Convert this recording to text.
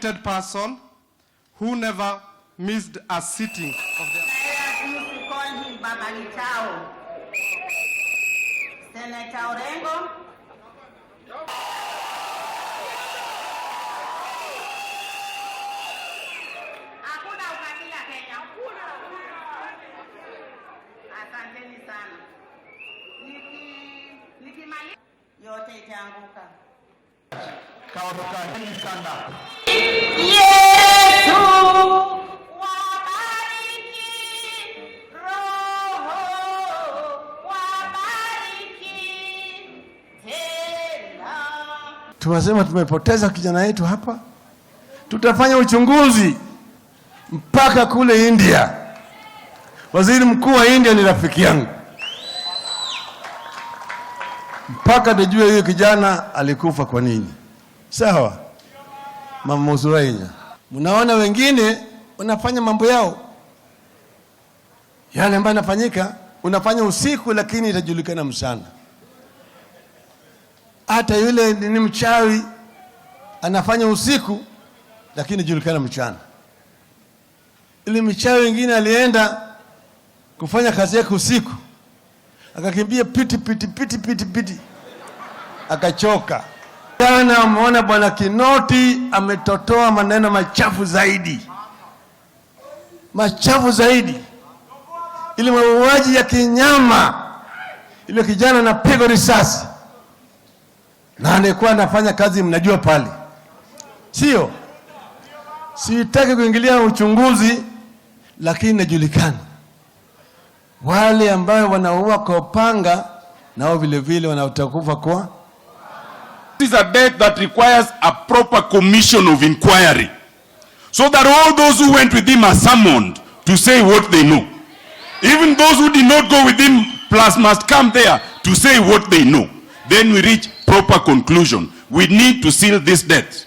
Person who never missed a sitting of the Used to call him Baba Litao. Senator Orengo. Hakuna ukabila Kenya. Asanteni sana. Nikimaliza yote itaanguka. Yesu wabariki, Roho wabariki tena. Tunasema tumepoteza kijana yetu hapa, tutafanya uchunguzi mpaka kule India. Waziri mkuu wa India ni rafiki yangu, mpaka tujue huyu kijana alikufa kwa nini. Sawa, Mama Musurainya, mnaona wengine wanafanya mambo yao yale ambayo yanafanyika, unafanya usiku, lakini itajulikana mchana. Hata yule ni mchawi anafanya usiku, lakini julikana mchana. Ile mchawi wengine alienda kufanya kazi yake usiku, akakimbia piti piti piti piti piti, akachoka. Jana umeona bwana Kinoti ametotoa maneno machafu zaidi, machafu zaidi, ile mauaji ya kinyama, ile kijana anapigwa risasi na alikuwa anafanya kazi, mnajua pale, sio? Sitaki kuingilia uchunguzi, lakini inajulikana wale ambayo wanaua kwa upanga nao vile vile wanaotakufa kwa This is a death that requires a proper commission of inquiry so that all those who went with him are summoned to say what they know. Even those who did not go with him plus must come there to say what they know. Then we reach proper conclusion. We need to seal this death.